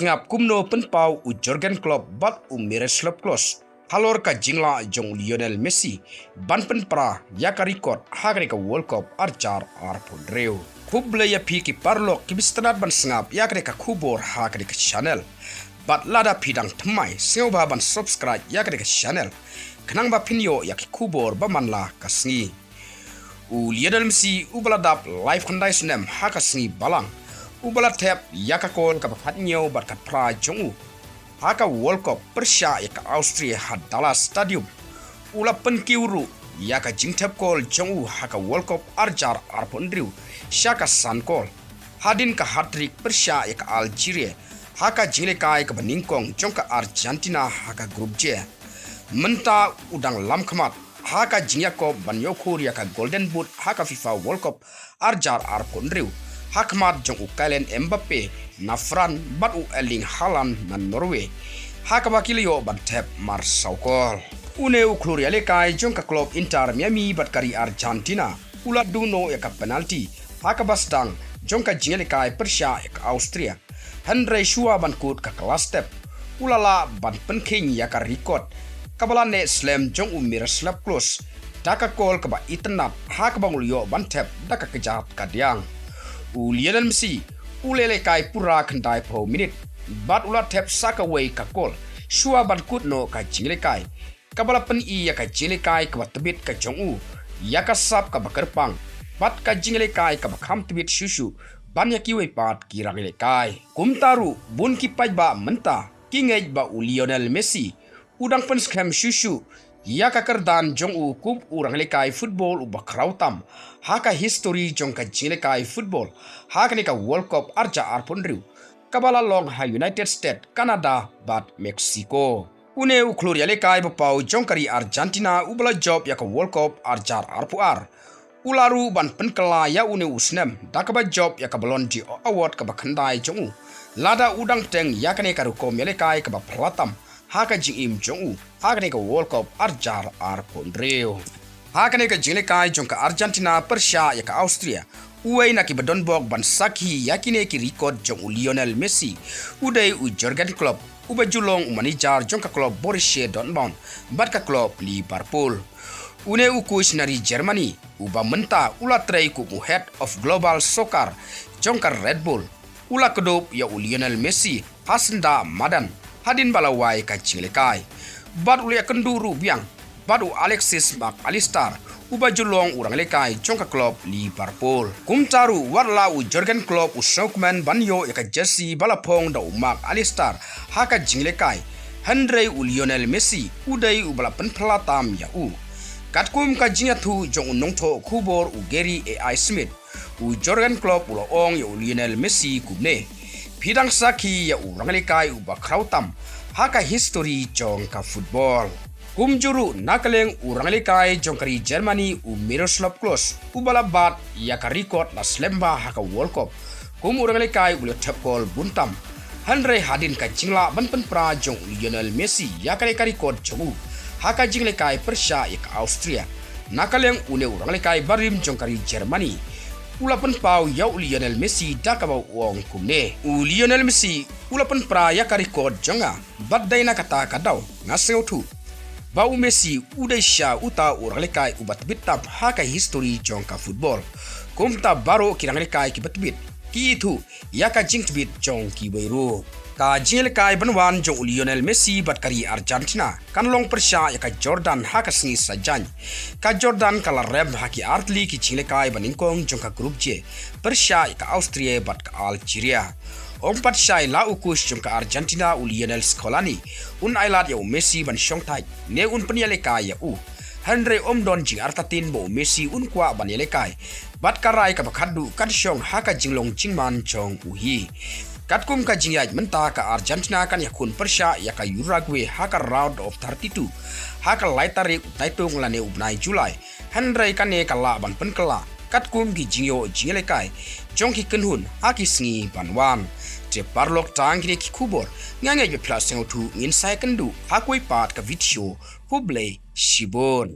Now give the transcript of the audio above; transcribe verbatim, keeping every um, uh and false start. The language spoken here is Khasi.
sngap kumno pynpaw u Jurgen Klopp bad u Miroslav Klose halor ka jinglah jong u Lionel Messi ban pynpra ïa ka record ha kane ka World Cup arhajar arphew hynriew. Khublei ïa phi ki paralok kiba sngewtynnat ban sngap ïa kane ka khubor ha kane ka channel. Bad lada phi dang thymmai, sngewbha ban subscribe ïa kane ka channel, khnang ba phin ïoh ïa ki khubor ba man la ka sngi. U Lionel Messi uba la dap laiphew khyndai snem ha ka sngi Balang, uba la thep ïa ka kol kaba khathynñiew bad khatphra jong u ha ka World Cup pyrshah ïa ka Austria ha Dallas Stadium, u la pynkiew ruh ïa ka jingthep kol jong u ha ka World Cup arhajar arphew hynriew sha ka san kol, hadien ka hat-trick pyrshah ïa ka Algeria ha ka jingïalehkai kaba nyngkong jong ka Argentina ha ka Group J. Mynta u dang lam khmat ha ka jingïakob ban ïoh khur ïa ka Golden Boot ha ka FIFA World Cup arhajar arphew hynriew, ha khmat jong u Kylian Mbappe na France bad u Erling Haaland na Norway, ha kaba ki la ïoh ban thep mar saw kol. Une u khlur ïalehkai jong ka club Inter Miami bad ka ri Argentina u la duh noh ïa ka penalty ha kaba sdang jong ka jingïalehkai pyrshah ïa ka Austria. Hynrei shuwa ban kut ka kylla step, u la lah ban pynkheiñ ïa ka record kaba la neh slem jong u Miroslav Klose da ka kol kaba itynnad ha kaba u la ïoh ban thep da ka kjat kadiang. U Lionel Messi u la ïalehkai pura khyndaiphew minit bad u la thep sa kawei ka kol shuwa ban kut noh ka jingïalehkai, kaba la pyni ïa ka jingïalehkai kaba tbit ka jong u, ïa ka sap kaba kyrpang bad ka jingïalehkai kaba kham tbit shuh shuh ban ïa kiwei pat ki rangïalehkai. Kumta ruh, bun ki paidbah mynta ki ngeit ba u Lionel Messi u dang pynskhem shuh shuh ïa ka kyrdan jong u kum u rangïalehkai football uba khraw tam ha ka history jong ka jingïalehkai football ha kane ka World Cup arhajar arphew hynriew, kaba la long ha United States, Canada bad Mexico. Une u khlur ïalehkai ba paw jong ka ri Argentina uba la jop ïa ka World Cup arhajar arphew ar, u lah ruh ban pynkylla ïa une u snem da kaba jop ïa ka Ballon d'Or award kaba khyndai jong u, lada u dang bteng ïa kane ka rukom ïalehkai kaba phylla tam ha ka jingim jong u ha kane ka World Cup arhajar arphew hynriew. Ha kane ka jingïalehkai jong ka Argentina pyrshah ïa ka Austria, uwei na kiba donbok ban sakhi ïa kine ki record jong u Lionel Messi u dei u Jurgen Klopp, uba ju long u manager jong ka club Borussia Dortmund bad ka club Liverpool. Une u coach na ri Germany, uba mynta u la trei kum u head of global soccer jong ka Red Bull, u la kdup ïa u Lionel Messi ha syndah madan hadien ba la wai ka jingïalehkai. Bad u la ïakynduh ruh biang bad u Alexis Mac Allister, uba ju long u rangïalehkai jong ka club Liverpool. Kumta ruh, wat la u Jurgen Klopp u sngewkmen ban ïoh ïa ka jersey ba la phong da u Mac Allister ha ka jingïalehkai, hynrei u Lionel Messi u dei uba la pynphylla tam ïa u. Katkum ka jingïathuh jong u nongthoh khubor u Gary A I Smith, u Jurgen Klopp u la ong ïa u Lionel Messi kumne: Phi dang sakhi ïa u rangïalehkai uba khraw tam ha ka history jong ka football. Kumjuh ruh, na ka liang u rangïalehkai jong ka ri Germany u Miroslav Klose, uba la bat ïa ka record la slem bha ha ka World Cup kum u rangïalehkai uba la thep kol bun tam. Hynrei hadien ka jinglah ban pynpra jong u Lionel Messi ïa kane ka record jong u ha ka jingïalehkai pyrshah ïa ka Austria, na ka liang une u rangïalehkai barim jong ka ri Germany u la pynpaw ïa u Lionel Messi da kaba u ong kumne: U Lionel Messi u la pynpra ïa ka record jong nga, bad dei na kata ka daw nga sngewthuh ba u Messi u dei shisha uta u rangïalehkai uba tbit tam ha ka history jong ka football. Kumta baroh ki rangïalehkai kiba tbit ki ithuh ïa ka jingtbit jong kiwei ruh. Ka jingïalehkai ban wan jong u Lionel Messi bad ka ri Argentina kan long pyrshah ïa ka Jordan ha ka sngi Saitjaiñ. Ka Jordan ka la rem ha ki artylli ki jingïalehkai banyngkong jong ka Group J, pyrshah ïa ka Austria bad ka Algeria. Ym pat shai la u coach jong ka Argentina u Lionel Scaloni un ailad ïa u Messi ban shongthait ne un pynïalehkai ïa u. Hynrei ym don jingartatien ba u Messi un kwah ban ïalehkai bad ka rai kaba khatduh kan shong ha ka jinglong jingman jong u hi. Katkum ka jingïaid mynta, ka Argentina kan ïakhun pyrshah ïa ka Uruguay ha ka round of thirty-two ha ka lai tarik u Taitung lane u bnai July. Hynrei kane ka lah ban pynkylla katkum ki jingïoh jingïalehkai jong ki kynhun ha ki sngi ban wan. Te paralok, tang kine ki khubor, nga ngeit ba phi la sngewthuh, ngin sa ïakynduh ha kawei pat ka video. Khublei shibun.